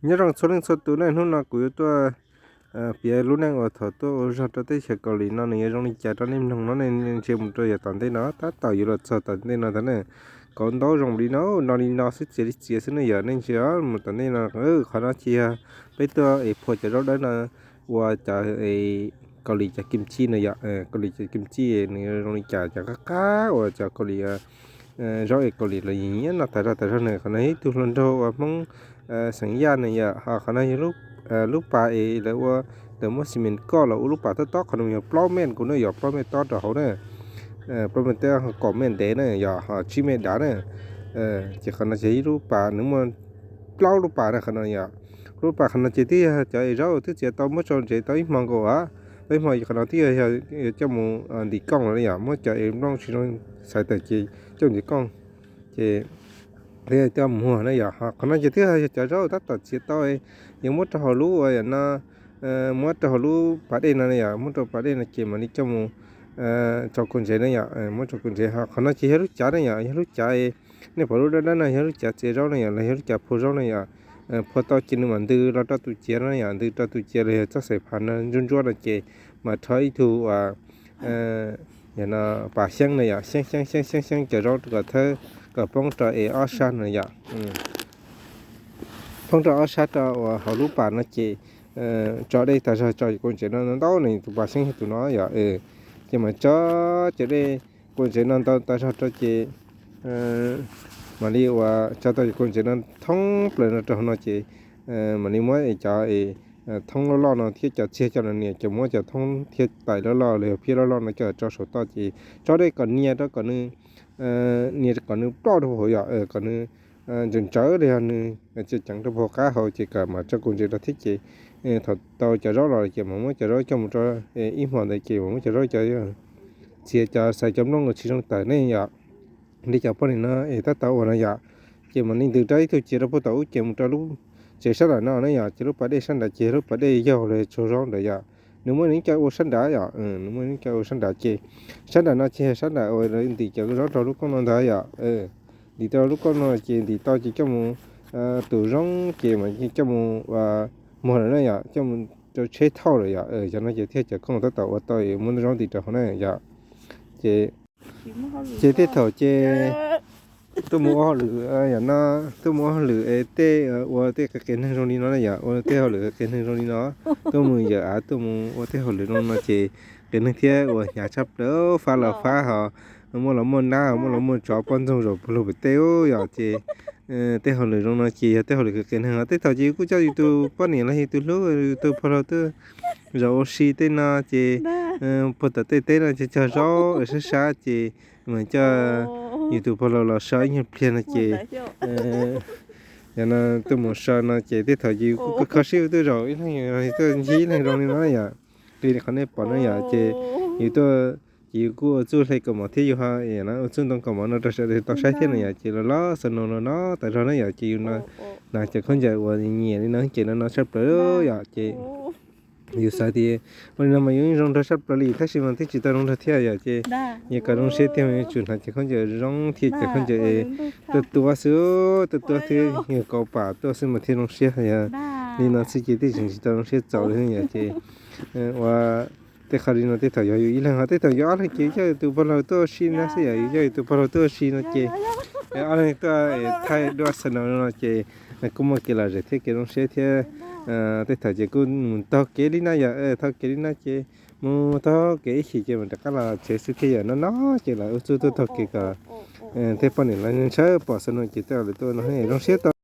Nyob zoo txhua leej txhua tus ne, hnub no kuv yuav tuaj piav lub neej uas thaum tuaj ua zog rau teb chaws Kaus Lim no nws yuav zoo li cas rau nej mloog no ne. Ntsia mus rau yav tom ntej no, tab tom yuav los txog tom ntej no tag ne, kauv ntaub zoo li no, no li no xwb, txias li txias xwb ne yom. Nej ntsia mus tom ntej no, qhov no ces yog peb tuaj es phua cov zaub dawb no ua cov Kaus Lim cov kim chi no yom. Kaus Lim cov kim chi nws zoo li cas, cov qab qab uas cov Kaus Lim, zaub es Kaus Lim los yeej nyiam noj tas zog tas zog ne. Qhov no yog ib tug hluas nraug uas Hmoob xeem Yaj ne yom. Ho qhov no yog lub pas es lawv ua, lawv muab xi mes koj los ua lub pas tob tob. Qhov no yog plaub mev kuv ne yom, plaub mev tob rau hauv na, plaub mev tob, kaum mev ntev na yom, ho tsib mev dav na. Ces qhov no ces ib lub pas nws muaj plaub lub pas na qhov no yom. Lub pas qhov no ces twb yog cov es zaub twb txiav tau muab tso ntsev tau ib hmo nkaus, tau ib hmo qhov no twb yog coj mus ntim kooj lawm yom, muab cov es nplooj tsis zoo xaiv tawm ces coj ntim kooj ces twb coj mus muag na yom. Qhov no ces twb yog cov zaub tab tom txiav tau, yuav muab rau hauv lub uas yam no, muab rau hauv lub pas dej no yom, muab rau pas dej no ces mam li coj mus tso kaus ntsev na yom, muab tso kaus ntsev. Ho qhov no ces yog lub cav na yom, yog lub cav, nej pom lub dawb dawb no yog lub cav txiav zaub na yom, los yog lub cav phua zaub na yom. Phua tau ces nws mam ntws los rau tus ciav no yom, ntws rau tus ciav los yog txoj xaim phav no ntsuab ntsuab no ces mam rho ib tug uas yam no pas xyeeb na yom, xyeeb xyeeb xyeeb xyeeb xyeeb cov zaub kom thawb, kom poob rau es ob sab no yom, poob rau ob sab rau uas hauv lub pas no ces tso dej tas zog, tso kaus ntsev no ntau no, tus pas xyeeb yog tus no yom. Ces mam tso cov dej kaus ntsev no ntau tas zog rau ces mam li uas tso tau cov kaus ntsev no thoob plaws no rau hauv no ces mam li muab cov thoob loj loj no thiab cov txiag coj los nias, ces muab cov thoob thiab tais loj loj los yog phiab loj loj no coj tso saum toj ces tso dej kom nias rau kom nws, nias kom nws ploj rau hauv yom, kom nws ntsawv ntsawv li, yog nws ceev ceev rau hauv qab hauv ces kom mam tso kaus ntsev rau thiab ces thaum tau cov zaub los ces mam muab cov zaub coj mus rau, ib hmo ntawd ces mam muab cov zaub cov txiav cov xaiv cov nplooj uas tsis zoo tawm ne yom, li cov poj niam no es tab tom ua no yom. Ces mam li ntws rau ib tug ciav rau puag tom ub ces mus rau lub tsev sab nram no ne yom, ces lub pas dej sab nrad ces lub pas dej yaug los tsaug zaub ntawd yom. Nws muaj nws ib co ua sab nrad yom, nws muaj nws ib co ua sab nrad ces sab nram no ces yog sab nram uas ntim cov zaub rau lub kooj no ntag yom. Ntim rau lub kooj no ces ntim tau ces coj mus tus zoo ces mam coj mus muag lawm na yom, coj mus rau tsheb thauj lawm yom. Cov no ces thiaj cov kooj tab tom ua tau es muab zaub ntim rau hauv na yom. Ces, ces tej thaum ces tuaj mus ua hauj lwm yam no, tuaj mus ua hauj lwm es tej ua tej qias qias neeg zoo li no na yom, ua tej hauj lwm qias neeg zoo li no, tuaj mus yawm av tuaj mus ua tej hauj lwm zoo no ces qias neeg thiab ua hnyav tshaj plaws, fab los fab ho muaj los muaj nab, muaj los muaj tsov poj ntxoog zaum puag lug pem tej yom. Ces tej hauj lwm zoo no ces yog tej hauj lwm qias qias neeg. Tej thaum ces yus kuj coj yus tus poj niam los yus tus hlub, yus tus pog laug tuaj zaum ua si tej no ces puag tom tej teb no ces cog zaub sab sab ces mas coj yus tus pog laug los so ib nyuag pliag no ces yog no tuaj mus so no ces tej thaum ces yus kuj kho siab tuaj zaum ib leeg, tuaj ncig ib leeg zoo li no yom. Li qhov nej pom no yom, ces yus tuaj ces yus kuj ua txuj hle kaus mom thiab yus ho ua txuj ntoo kaus mom no rau sawv daws tau saib thiab no yom. Ces los los xav no no no tas zog na yom, ces yus hnav cov khaub ncaws uas nyiam li no ces no no tshaj plaws yom. Ces yus xav tias ua li no mas yus zoo nraug tshaj plaws li tab sis mas twb tsis tau zoo nraug thiab yom. Ces yog kom zoo siab tiag mas yuav tsum hnav cov khaub ncaws zoo thiab cov khaub ncaws es tuaj tuab xwb, tuaj tuab thiab yog kaus pam tuaj xwb mas thiaj zoo siab. Yog li no xwb ces twb tseem tsis tau zoo siab txaus li yom. Ces ua tej qhov li no tej thaum yog yus ib leeg ho tej thaum yus ob leeg ces yus coj yus tus pog laug tuaj ua si na xwb yom, yus coj yus tus pog laug tuaj ua si no ces ob leeg tuaj thaij duab xav no no ces kuj muaj kev lom zem thiab kev zoo siab thiab. Tej thaum ces kuj mus taug kev li na yom, taug kev li na ces mus taug kev ib chim ces mam rov qab los tsev xwb thiab yom. No no ces lawv ua txuj tuaj taug kev kom tej poj niam los ntshaw pom xav no ces tej lawv tuaj no zoo siab tau.